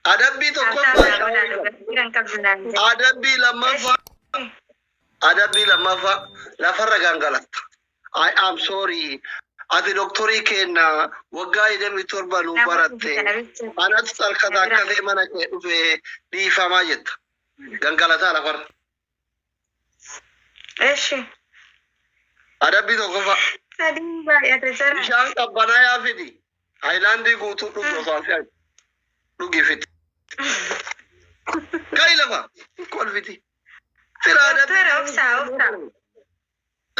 Adabbii Taaptaap tokkoffaa naa godhaa shaaworii dhugaa galta. fira hin qabdu naan jedhe. Adabbii lammaffaa Eshi. adabbii lammaffaa lafarra gangalatta. I am sorry. Ati doktorii kenna waggaa 27 nu Namoonni baratte. kana bicha Anatu na sarkata bira. akkasee mana kee dhufe dhiifamaa jetta. Gangalataa lafarra. Eshi. Adabbii tokkoffaa. Sadiin baay'ate jara. Bishaan qabbanaa yaa fidi. Haayilaandii guutuu dhugi osoo hin fe'an. Dhugi fidi. Ka'i lafa. Kolfiti. Sila adabbii Doktora obsaa obsaa.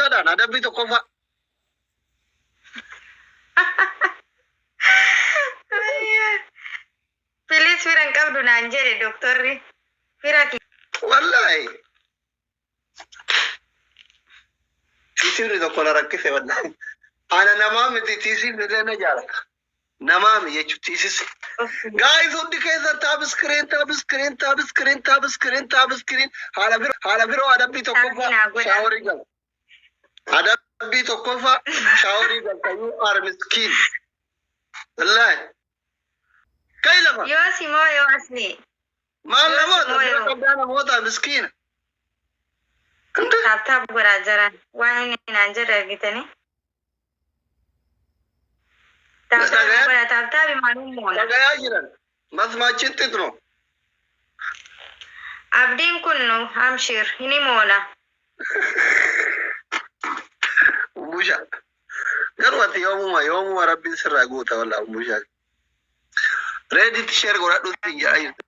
sadaan adabbii tokkoffaa. Please fira hin qabdu naan jedhe doktorri. Fira kiyya. Wallaahi. Tiisifni tokko na rakkise wallaahi. Ana namaa miti tiisifni illee na jaalata. Namaa mi jechuun tiisisi. Guys hundi keessan tap screen tap screen tap screen tap screen tap screen haala biroo haala biroo adabbii Taappii tokkoffaa naa godhaa. shaaworii gala. Adabbii tokkoffaa shaaworii galta you are miskin. Wallaahi. Kai lafa. Yoo simoo yoo asli. Maal Yoo namoota simoo bira yoo. qabdaa namoota miskiina. Hindi. Taaptaap godhaa jara. Waan inni naan jedhe argitanii. Taaptaap Dhagayaa godhaa taaptaapi maalum moona. dhagayaa jiran. Masmaachin xixno. Abdiin kun nu amshir ni moona. Umbusha. Garuu ati yoomuma yoomuma rabbiin sirraa guuta wallaa umbusha. Reeditti sheer godhadhu siin jedhaa jirti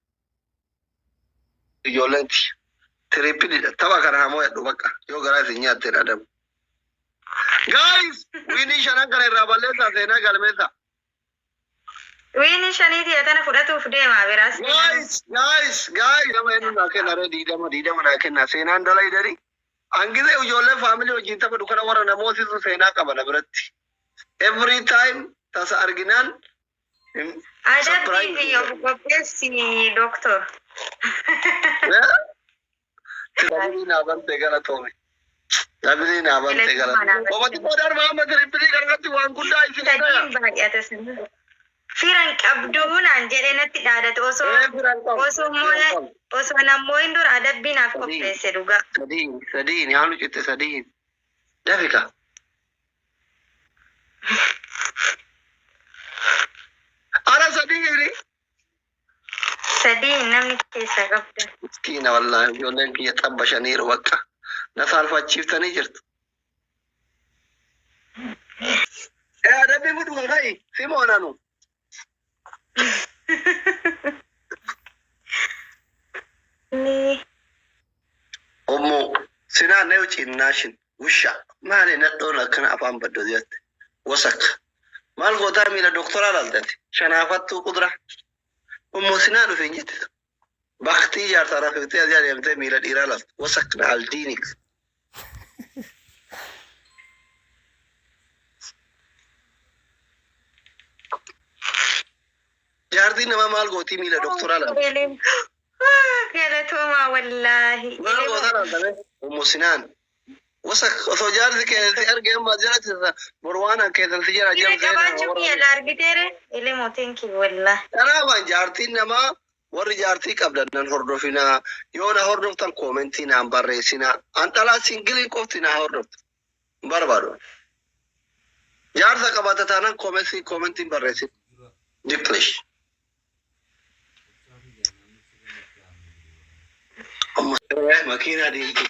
ijoolleenti. Tirippididha. Tapha kana hamoo yadhu bakka. Yoo garaa isin nyaatteen adabu. Guys, wiinii shanan kana irraa balleessaa seenaa galmeessaa. Wiini shaniiti tana fudhatuuf deema biraas deemanu. Guys, guys, guys. Nama eenyu naa kenna ree diidama diidama naa kenna. Seenaan dala hidhani. Hangisee ijoollee faamilii wajjin taphatu kana warra namootatu seenaa qaba na biratti. Every time tasa arginaan Adabbii surprise fi of qopheessi doktor. Dabilii naa bante galatoome. Dabilii naa bante Filatuma galatoome. naa Obati bante. qoodaan Muhammad Rippilii kanarratti waan guddaa isin dhaya. Sadiin baay'ate sana. Firan qabduu naan jedhee natti dhaadate osoo Ee firan qabu. osoo Firan moola qabu. osoo namooyin dura adabbii naaf Sadiin qopheesse dhugaa. sadiin sadiin haa citte sadiin. Dafika. Ara sadiin. Sadiin namni keessaa qabda. Miskiina wallaahi ijoolleen kiyya xabba shaniiru bakka. Na saalfachiiftanii jirtu. Ee adabbii fudhu kan ka'i. Simoonanu. Ni Ommo sinaa new cinnaashin wusha maali nadhoon akkana afaan baddo jette wasak maal gootaa miila doktoraa laaltate shanaafattuu qudra ommo sinaa dhufe hin jette baktii jaarsaa rafiftee asii adeemtee miila dhiiraa laaltu wasak na aldiinik. Jaartiin namaa maal gootii miila doktoraa laaltu Galatoomaa wallaahi. maal gootaa laaltame ommo sinaan wasak osoo jaarsi keessi argee amma jalatti borwaanaan keessan si jala Fira jamsee nama qabaachuu warra kiyya la argiteere elemoo thank you wallaahi. Kanaafan jaartiin namaa warri jaartii qabdan nan hordofinaa yoo na hordoftan koomentii naan barreessinaa an dhalaa singiliin qofti na hordoftu hin barbaadu. Jaarsa qabaata taanaan koomentii koomentiin barreessin. Diplish. Makiinaa diimtuu.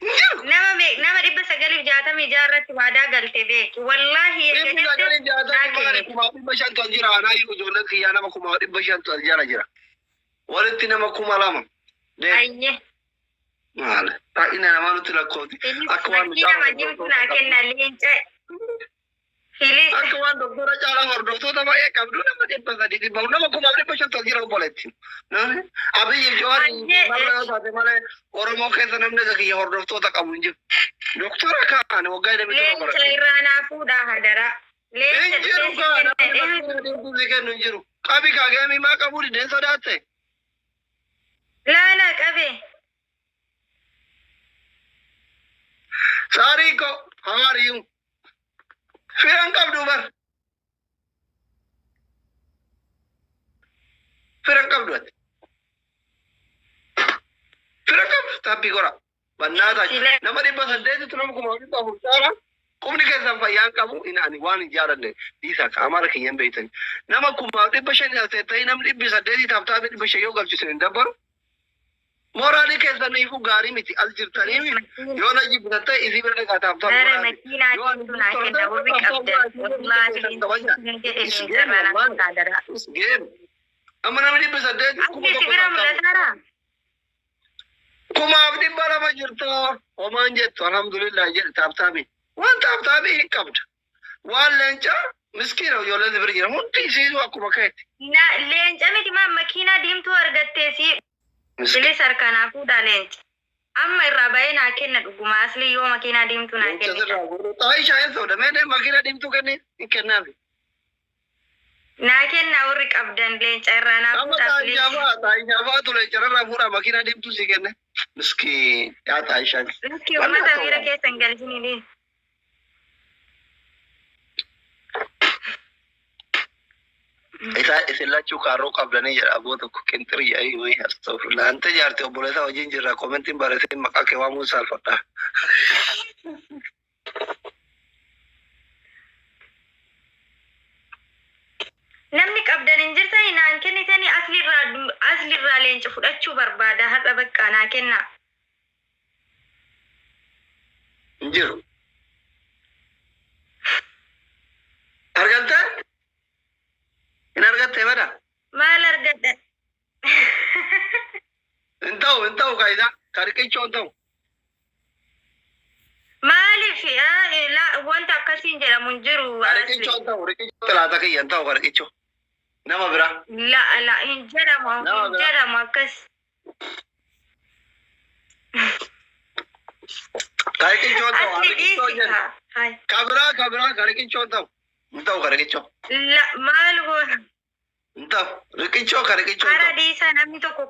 Hin jiru. Nama beek nama 966 irratti waadaa galte beeki. Wallaahi erga Dhibbi jette sagalii naa jaatamii maali kennite. 500,000 as jira anaayyuu ijoolleen kiyyaa nama 500,000 as jala jira. Walitti nama 2,000. Deemi. Ayyee. Maali? Baay'ina namaa nutti lakkoofti. Filis Akka waan makiina mucaa majiimtu hordoftoota naa qabdu. kenna leenca. Filis Akka waan doktora caalaa hordoftoota baay'ee qabdu nama 300 dhibba nama 500,000 as jira obboleetti. Abiyyi Jawaar ayyee marra yoo taate malee Oromoo keessa namni akka kiyya hordoftoota qabu hin jiru. Doktora kaan waggaa 27 leenca baradhe. irraa naa fuudhaa hadaraa. Leenca Hin jiru dhufee si kaa kenna namni dhee. makiina diimtuu si kennu hin jiru. Qabi kaa geemii maa qabuu dideen sodaatte. Laala qabe. Saarii ko how are you? Firan qabdu bar. Tap godha. Bannaata nama 800tu nama 4,000 caala. Qubni keessan fayyaan qabu in ani waan hin jaalanne dhiisa ka amara kiyyan beeytani. Nama 500,000 as teettanii namni 800 tap tapii 500 yoo galchisan hin dabbaru. Mooraalii keessan ifu gaarii miti as jirtanii yoo na jibbitan ta'e isii bira dhaqaa tap tap Bara godhaa. makiinaa Yoo ani diimtuu naa tola kenna ta'e warri tap tap qabdan. godhaa isii bira Wallaahi keessan kabaja. leenca jedhe Is leenca game irraa naa wallahi. fuudhaa dara. Is game. Amma namni 800 kuma Asli si tokko bira tap tap. mul'ataara? 2,200 jirta. Homaan jettu alhamdulillah jedhe tap tapii. Waan tap tapii hin qabda. Waan leencaa miskiina ijoolleen bira jira hundi isiitu akkuma keeti. Na leenca miti maa makiinaa diimtuu argattee si Miskiina. bilis harkaa naa fuudhaa leenca. Amma irraa ba'ee naa kenna dhuguma asli yoo makiinaa diimtuu naa Leenca kennite. sirraa gurru. Xaayishaa hin soda mee makiina diimtuu kenni hin kennaafi. Naa kenna warri qabdan leenca irraa naa Amma fuudhaa xaayishaa please. fa'aa xaayishaa fa'aatu leenca irraa fuudhaa makiina diimtuu si kenne. Miskiin yaa xaayishaan. Lakki Wanni uummata akka miira waan. keessan galchini. Isaa isin lachuu kaarroo qabdanii jedha aboo tokko qinxiri jedhanii wayii astagfirullah. Ante jaarti obboleessa wajjin jirra komentiin barreessee maqaa kee waamuun saalfadha. Namni qabdan hin jirtani naan kennitani asli irraa leenca fudhachuu barbaada har'a bakka naa kenna. Hin jiru. Argattee? Hin argattee bada? Maal argadha? Hin ta'u hin ta'u kaayidaa ka riqichoo hin ta'u. Maaliif wanta akkasiin jedhamu hin jiru Ka asli. riqichoo hin ta'u riqichoo xilaata kiyya hin ta'u ka riqichoo. Nama biraa. La la hin jedhamu Nama hin biraa. jedhamu akkas. Ka riqichoo hin ta'u Asli riqichoo dhiisi jenna. kaa. Hai. Ka biraa ka biraa ka riqichoo hin ta'u. Hin ta'u ka riqichoo. La maal goona? Hin ta'u riqichoo ka riqichoo hin Hara ta'u. dhiisaa namni tokko